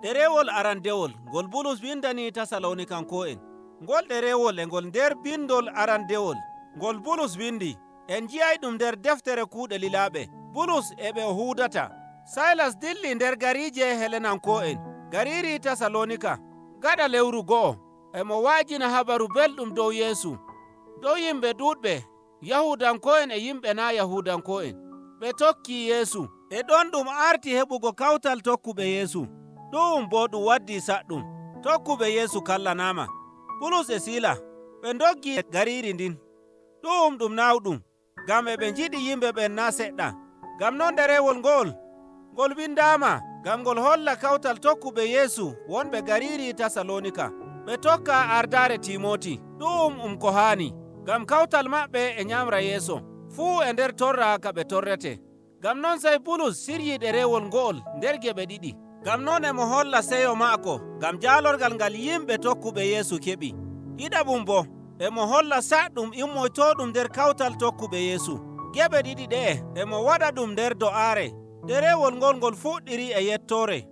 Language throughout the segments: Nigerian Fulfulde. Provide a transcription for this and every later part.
Ɗerewol arandewol ngol Bulus windani Tasalonikanko'en. Ngol ɗerewol e ngol nder bindol arandewol ngol Bulus windi. En ngi'ay ɗum nder deftere kuuɗe lilaaɓe. Bulus e ɓe o huudata. Silas dilli nder gariije Helenanko'en, gariri Tasalonika. Gaɗa lewru go'o, e mo wa'ajina habaru belɗum dow Yeesu. Dow yimɓe ɗuɗɓe, Yahudanko'en e yimɓe naa Yahudanko'en. Ɓe tokki Yeesu. E ɗon ɗum arti heɓugo kawtal tokkuɓe Yeesu. Ɗum bo ɗum waddi saɗɗum. Tokkuɓe Yeesu kallanama. Bulus e Sila ɓe doggi gariri ndin. Ɗum ɗum nawɗum, ngam e ɓe njiɗi yimɓe ɓen na seɗɗa. Ngam non ɗerewol ngo'ol, ngol windama ngam ngol holla kawtal tokkuɓe Yeesu wonɓe gariri Tasalonika. Ɓe tokka ardare Timoti. Ɗum ko haani, ngam kawtal maɓɓe e nyamra yeeso, fuu e nder torra ka ɓe torrete. Ngam non sey Bulus siryi ɗerewol ngo'ol nder geɓe ɗiɗi. Ngam non e mo holla seyo maako ngam jaalorgal ngal yimɓe tokkuɓe Yeesu keɓi. Ɗiɗaɓum bo, e mo holla saɗɗum immoytoɗum nder kawtal tokkuɓe Yeesu. Geɓe ɗiɗi ɗe'e e mo waɗa ɗum nder do'aare. Ɗerewol ngol ngol fuɗɗiri e yettore.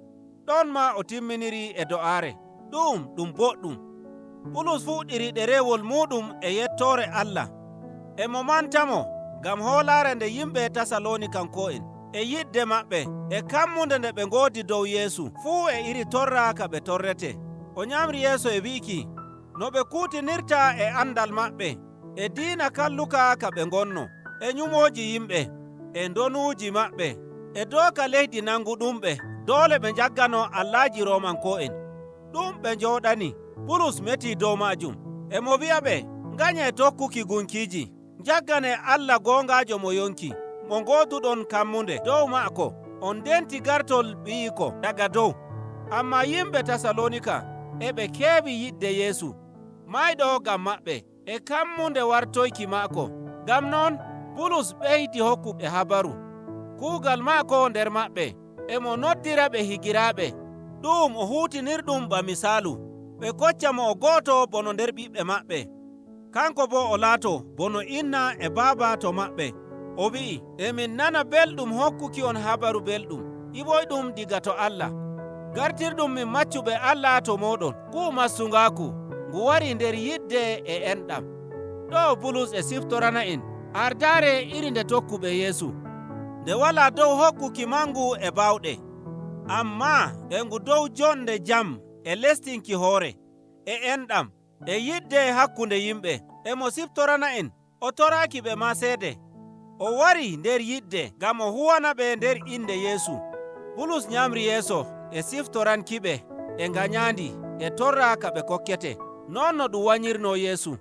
Ɗon ma o timminiri e do'aare. Ɗum ɗum boɗɗum. Bulus fuɗɗiri ɗerewol muɗum e yettore Allah. E mo mantamo ngam hoolaare nde yimɓe Tasalonikanko'en e yidde maɓɓe e kammunde nde ɓe ngoodi dow Yeesu fuu e iri torra ka ɓe torrete. O nyamri yeeso e wi'iki no ɓe kuutinirta e andal maɓɓe e diina kalluka ka ɓe gonno e nyumooji yimɓe e donuuji maɓɓe e doka leydi nanguɗumɓe doole ɓe jaggano allaji Romanko'en. Ɗum ɓe njooɗani. Bulus meti dow maajum. E mo wi'a ɓe nganye tokkuki gunkiji, jaggane Allah gongajo mo yonki, mo ngoduɗon kammunde dow maako, on ndenti gartol ɓiyiko daga dow. Amma yimɓe Tasalonika e ɓe keewi yidde Yeesu, mayɗo ngam maɓɓe, e kammunde wartoyki maako. Ngam non Bulus ɓeydi hokkuɓe habaru kuugal maako nder maɓɓe, e mo noddira ɓe higiraaɓe. Ɗum o huutinirɗum ba misaalu. Ɓe kocca mo o gooto bono nder ɓiɓɓe maɓɓe. Kanko bo o laato bono inna e baaba to maɓɓe. O wi'i, emin nana belɗum hokkuki on habaru belɗum, iwoyɗum diga to Allah. Gartirɗum min maccuɓe Allah to moɗon. Ngu massungaaku, ngu wari nder yidde e enɗam. Ɗo Bulus e siftorana en ardaare iri nde tokkuɓe Yeesu. Nde wala dow hokkuki mangu e bawɗe, amma e ngu dow jonde jam e lestinki hoore, e enɗam, e yidde hakkunde yimɓe. E mo siftorana en, o toraki ɓe ma seede. O wari nder yidde ngam o huwana ɓe nder inde Yeesu. Bulus nyamri yeeso e siftorankiɓe e nganyandi e torra ka ɓe kokkete, non no ɗum wanyirno Yeesu.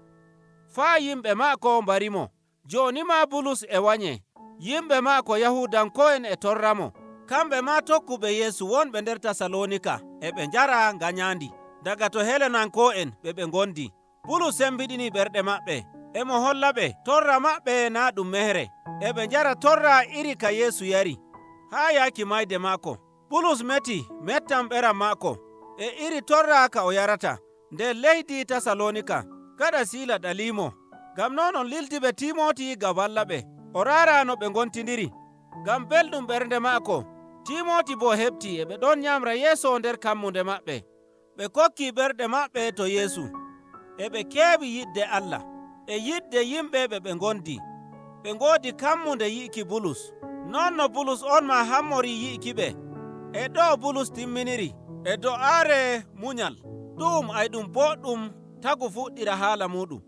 Faa yimɓe maako mbarimo. Joni ma Bulus e wanye. Yimɓe maako Yahudanko'en e torramo. Kamɓe ma tokkuɓe Yeesu wonɓe nder Tasalonika e ɓe njara nganyandi daga to Helenanko'en ɓe ɓe gondi. Bulus sembiɗini ɓerɗe maɓɓe, e mo holla ɓe torra maɓɓe na ɗum mehre. E ɓe njara torra iri ka Yeesu yari, haa yaaki mayde maako. Bulus meti mettan ɓeram maako e iri torra ka o yarata nder leydi Tasalonika. Gaɗa Sila ɗalimo. Ngam non on lildiɓe Timoti ngam walla ɓe. O raara no ɓe gontindiri. Ngam belɗum ɓernde maako, Timoti bo heɓti e ɓe ɗon nyamra yeeso nder kammunde maɓɓe. Ɓe kokki ɓerɗe maɓɓe to Yeesu. E ɓe keewi yidde Allah, e yidde yimɓe ɓe ɓe gondi. Ɓe ngoodi kammunde yi'iki Bulus. Non no Bulus on ma hammori yi'iki ɓe. E ɗo Bulus timminiri, e do'aare munyal. Ɗum ay ɗum boɗɗum tagu fuɗɗira haala muɗum.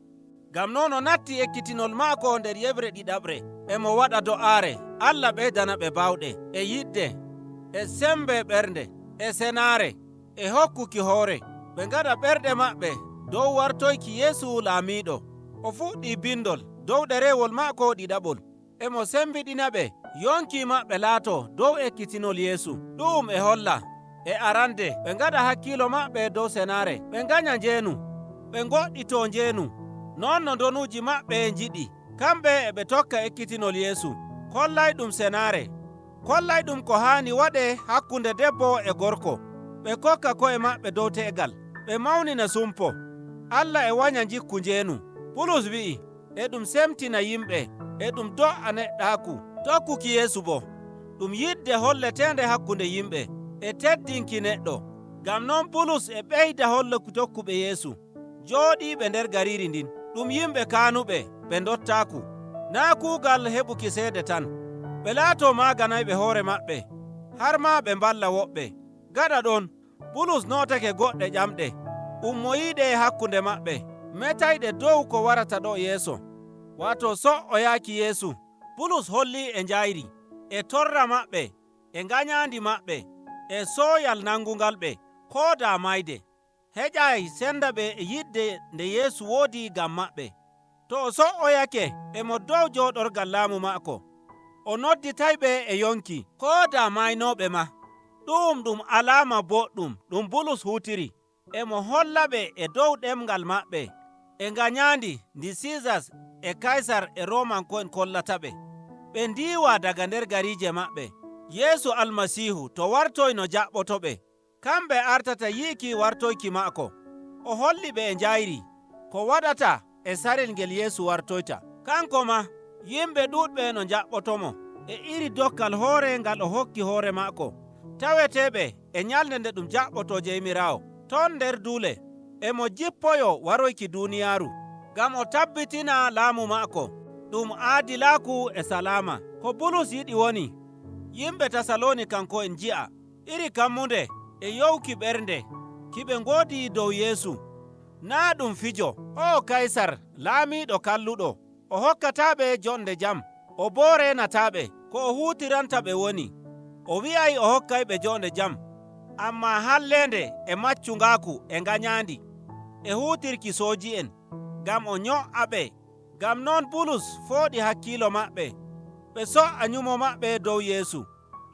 Ngam non o natti ekkitinol maako nder yeɓre ɗiɗaɓre. E mo waɗa do'aare, Allah ɓeydana ɓe bawɗe, e yidde, e sembe ɓernde, e senaare, e hokkuki hoore. Ɓe ngaɗa ɓerɗe maɓɓe dow wartoyki Yeesu laamiiɗo. O fuɗɗi bindol dow ɗerewol maako ɗiɗaɓol. E mo sembiɗina ɓe, yonki maɓɓe laato dow ekkitinol Yeesu. Ɗum e holla e arande ɓe ngaɗa hakkilo maɓɓe dow senaare, ɓe nganya njeenu, ɓe goɗɗito njeenu, non no donuuji maɓɓe njiɗi. Kamɓe e ɓe tokka ekkitinol Yeesu, kollay ɗum senaare, kollay ɗum ko haani waɗe hakkunde debbo e gorko. Ɓe kokka ko'e maɓɓe dow te'gal, ɓe mawnina sumpo. Allah e wanya jikku njeenu. Bulus wi'i, e ɗum semtina yimɓe, e ɗum do'a neɗɗaaku. Tokkuki Yeesu bo, ɗum yidde holletende hakkunde yimɓe, e teddinki neɗɗo. Ngam non Bulus e ɓeyda holluki tokkuɓe Yeesu jooɗiiɓe nder gariiri ndin ɗum yimɓe kaanuɓe ɓe dottaaku. Naa' kuugal heɓuki ceede tan, ɓe laato maaganayɓe hoore maɓɓe, har ma ɓe mballa woɓɓe. Gaɗa ɗon Bulus notake goɗɗe ƴamɗe ummoyiiɗe hakkunde maɓɓe, metayɗe dow ko warata ɗo yeeso, waato so''oyaaki Yeesu. Bulus holli e njayri e torra maɓɓe e nganyaandi maɓɓe e sooyal nangungal ɓe, koo daa mayde heƴay senda ɓe e yidde nde Yeesu woodi ngam maɓɓe. To o so''oyake e mo dow jooɗorgal laamu maako, o nodditayɓe e yonki, koo daa maynooɓe ma. Ɗu'um ɗum alaama boɗɗum ɗum Bulus huutiri, e mo hollaɓe e dow ɗemngal maɓɓe e nganyaandi ndi Siisas e Kaysar e Romanko'en kollataɓe. Ɓe ndiiwa daga nder gariije maɓɓe. Yeesu Almasiihu to wartoy no jaɓɓotoɓe, kamɓe artata yiiki wartoyki maako. O holli ɓe e njayri ko waɗata e sarel ngel Yeesu wartoyta. Kanko ma yimɓe ɗuɗɓe no jaɓɓotomo e iri dokkal hoore ngal o hokki hoore maako, taweteɓe e nyalnde nde ɗum jaɓɓoto Jeymiraawo ton nder duule. E mo jippoyo waroyki duuniyaaru ngam o tabbitina laamu maako ɗum aadilaaku e salama. Ko Bulus yiɗi woni yimɓe Tasalonikanko'en nji'a iri kammunde e yowki ɓernde ki ɓe ngoodi dow Yeesu. Naa' ɗum fijo. O Kaysar laamiiɗo kalluɗo, o hokkataaɓe jonde jam, o boo reenataaɓe. Ko o huutiranta ɓe woni o wi'ay o hokkayɓe jonde jam, ammaa hallende e maccungaaku e nganyaandi e huutirki sooji'en ngam o nyo'a ɓe. Ngam non Bulus fooɗi hakkiilo maɓɓe, ɓe so''a nyumo maɓɓe dow Yeesu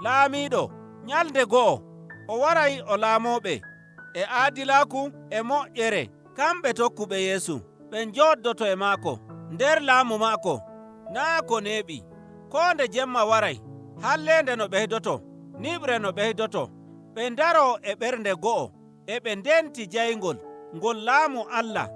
laamiiɗo. Nyalnde go'o o waray o laamoɓe e aadilaaku e moƴƴere. Kamɓe tokkuɓe Yeesu ɓe njoddoto e maako nder laamu maako naa ko neeɓi. Koo nde jemma waray, hallende no ɓeydoto, niɓre no ɓeydoto, ɓe ndaro e ɓernde go'o e ɓe ndenti jayngol ngol laamu Allah,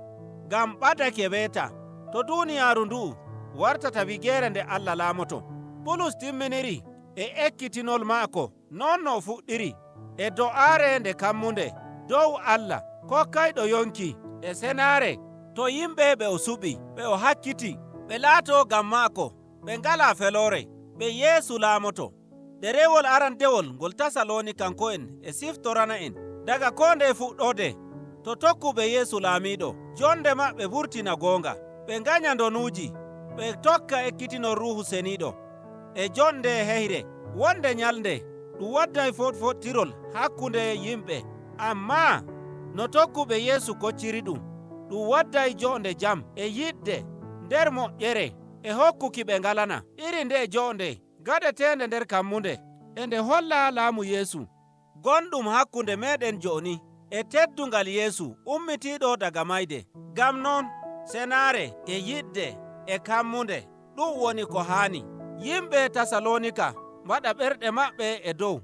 ngam ɓadake weeta to duuniyaaru ndu'u wartata wigeere nde Allah laamoto. Bulus timminiri e ekkitinol maako non no o fuɗɗiri e do'aare nde kammunde dow Allah kokkayɗo yonki e senaare to yimɓe ɓe o suɓi, ɓe o hakkiti, ɓe laato ngam maako, ɓe ngala feloore, ɓe Yeesu laamoto. Ɗerewol arandewol ngol Tasalonikanko'en e siftorana en daga koo nde fuɗɗoode to tokkuɓe Yeesu laamiiɗo, jonde maɓɓe wurtina goonga, ɓe nganya ndonuuji, ɓe tokka ekkitinol Ruuhu Seniiɗo e jonde heyre. Wonde nyalnde ɗum wadday foɗfoɗtirol hakkunde yimɓe, ammaa no tokkuɓe Yeesu kocciri ɗum, ɗum wadday jonde jam e yidde nder moƴƴere e hokkuki ɓe ngalana. Iri nde jonde gaɗetende nder kammunde e nde holla laamu Yeesu gonɗum hakkunde meɗen jo'oni e teddungal Yeesu ummitiiɗo daga mayde. Ngam non senaare e yidde e kammunde ɗum woni ko haani. Yimɓe Tasalonika mbaɗa ɓerɗe maɓɓe e dow.